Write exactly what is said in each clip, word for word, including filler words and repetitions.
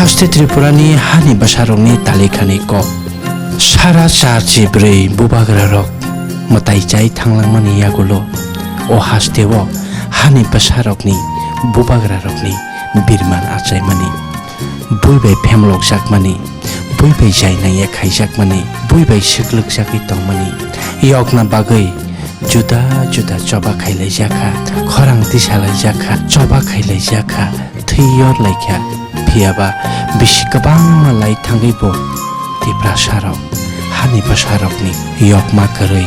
Haste Tripurani hani bwsarokni talikhani kok. Sara charchi bwrwi bubagrarok mwtai chai thanglangmani yagulo o hasteo hani bwsarokni bubagrarokni birman achaimani, bui bai phemlokjakmani, bui bai jainangya khaijakmani, bui bai swklwkjagwi tongmani yokna bagwi juda juda choba khailaijakha, khorang tisalaijakha, choba khailaijakha, thwi yorlaikha. Phiyaba bisi kwbangma lai thangwi bo Tiprasarok hani bwsarokni yokma kwrwi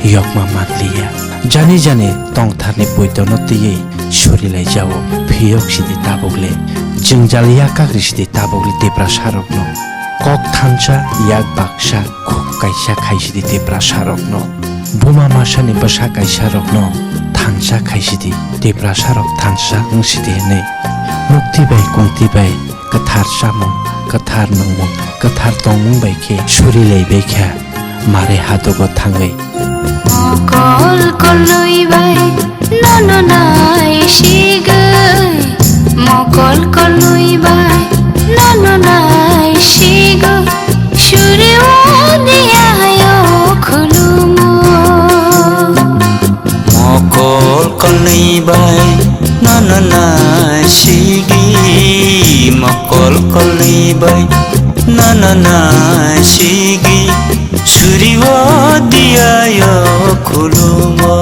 yokma manliya. Jani jani tongtharni poitono twiwi surilaijao. Phiyok sidi tabukle, jwngjal yakagri sidi tabukle Tiprasarokno. Kok thansa yak baksa khuk kaisa khaisidi Tiprasarokno. Buma masani bwsa kaisarokno thansa khaisidi, Tiprasarok thansa wngsidi hwnwi. Mukti bai kungti bai kwthar chamung, kwthar nungmung, kwthar tongmung bai khe suri lai bai kha mare hadugo thangwi. Mokol kolwi bai nono nai sigwi, mokol kolwi bai nono nai sigwi, suri o diya yo khulumo. Mokol kolwi bai nono nai sigwi, mokol kolwi bai nono nai sigwi, suri o diya yo khulumo.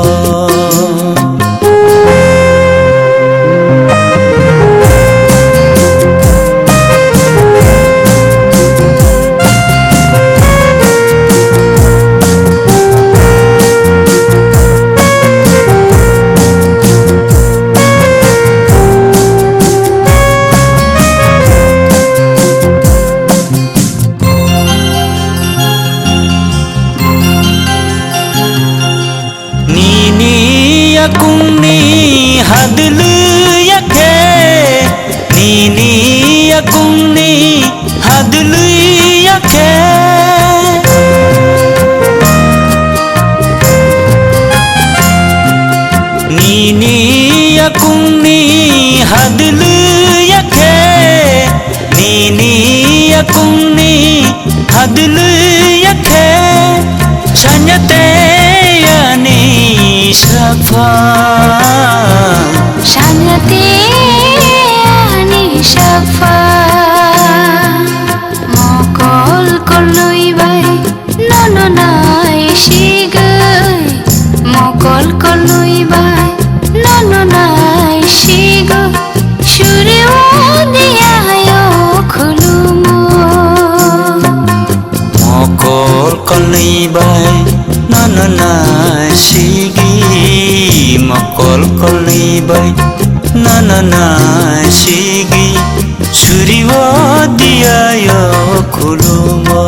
Nini yakungni hadwlwi ya khe, nini yakungni hadwlwi ya khe. Nini yakungni hadwlwi ya khe, nini yakungni hadwlwi ya khe, sanya te ani sapha. Sanya te ani sapha. Mokol kolwi bai nono nai sigwi, mokol kolwi bai nono nai sigwi, suri o diya yo khulumo. Mokol kolwi bai nono nai sigwi, mokol kolwi bai nono nai sigwi, suri o diya yo khulumo.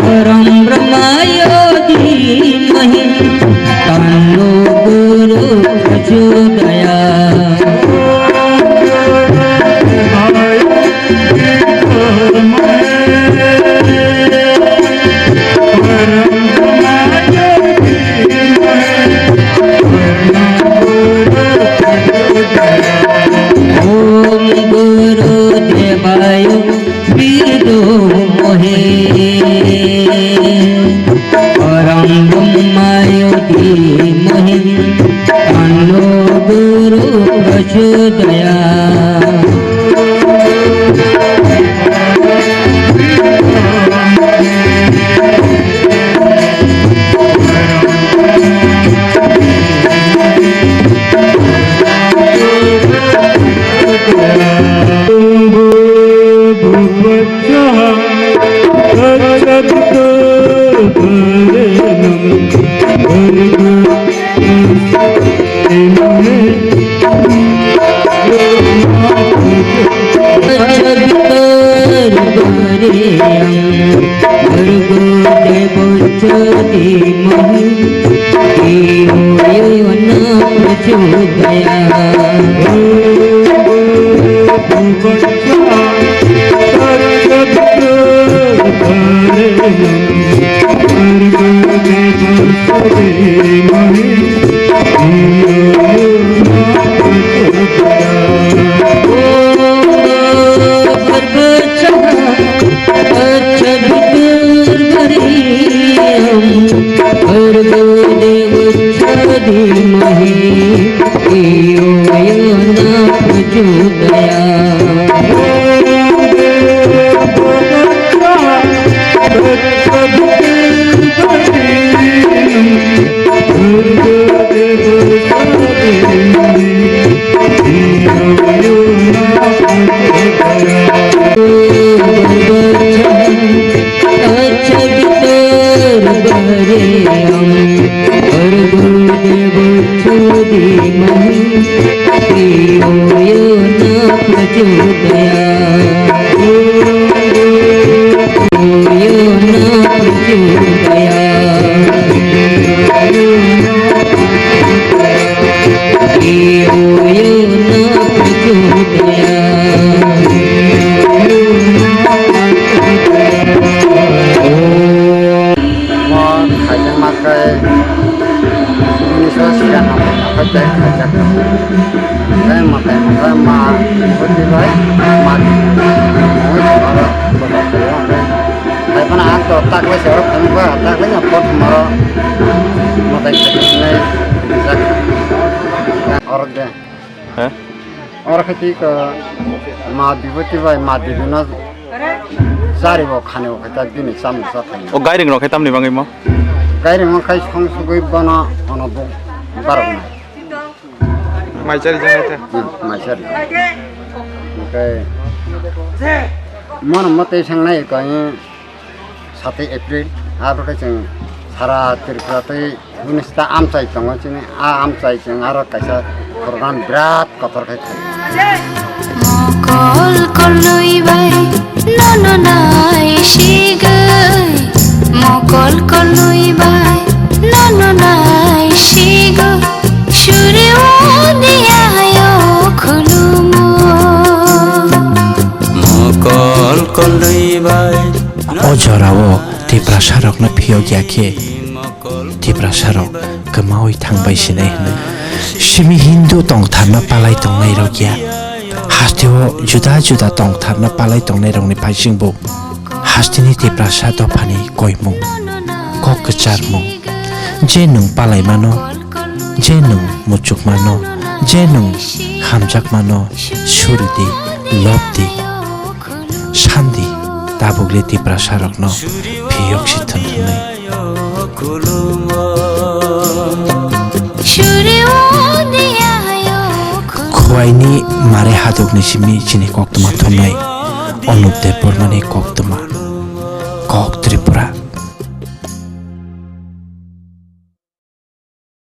परम ब्रह्माय धीमहि तन्नो गुरु प्रचोदयात्। ॐ गुरुदेवाय विद्महे परं ब्रह्माय धीमहि तन्नो गुरु प्रचोदयात्। Mo khaijak ma khe, bini sal siya no khaijak, khaijak. Khe mwtai mwtai ma bwtwi bai ma oro bwsa khaio hwnkhe. Hai phano ang to taklai se oro phai ba, taklai no pot maro mwtai khaijak nai rijak oro de. He? Oro khe twi ko ma biboti bai ma dibi no chari bo khani bo khe ta bini chamung cha thangma. O gairing rok khe tamni bagwi mo? Gairing rok khai song sugwi bono ono bo barok na. Mai chari jang ta. Hmm, mai chari. Oke. Mono mo tei sang nai ko. Satwi April, abo khe chwng sara Tripura tei unis ta amchai tongo chini, a amchai chwng aro kaisa program birat kotor khe khaio. Mokol kolnwi bai nono nai sigwi, mokol kolnwi bai nono nai sigwi, suri o diya yo khulumo. Mokol kolnwi bai. O jorao Tiprasarokno phiyok ya khe Tiprasa rok kwmawi thangbai sinai hwnwi. Simi Hindu tongtharno palai tongnai rok ya. Hasteo juda juda tongtharno palai tongnai rokni phaisingbo hasteni Tiprasa dophani koimung, kok kwcharmung, je nwng palai mano, je nwng muchuk mano, je nwng hamjak mano, suri di, lob di, san di, tabuk le Tiprasa rokno phiyok si thun hwnwi. Khuaini mare hadukni simi chini koktwma thumnai Anup Debbarmani koktwma. Kok trip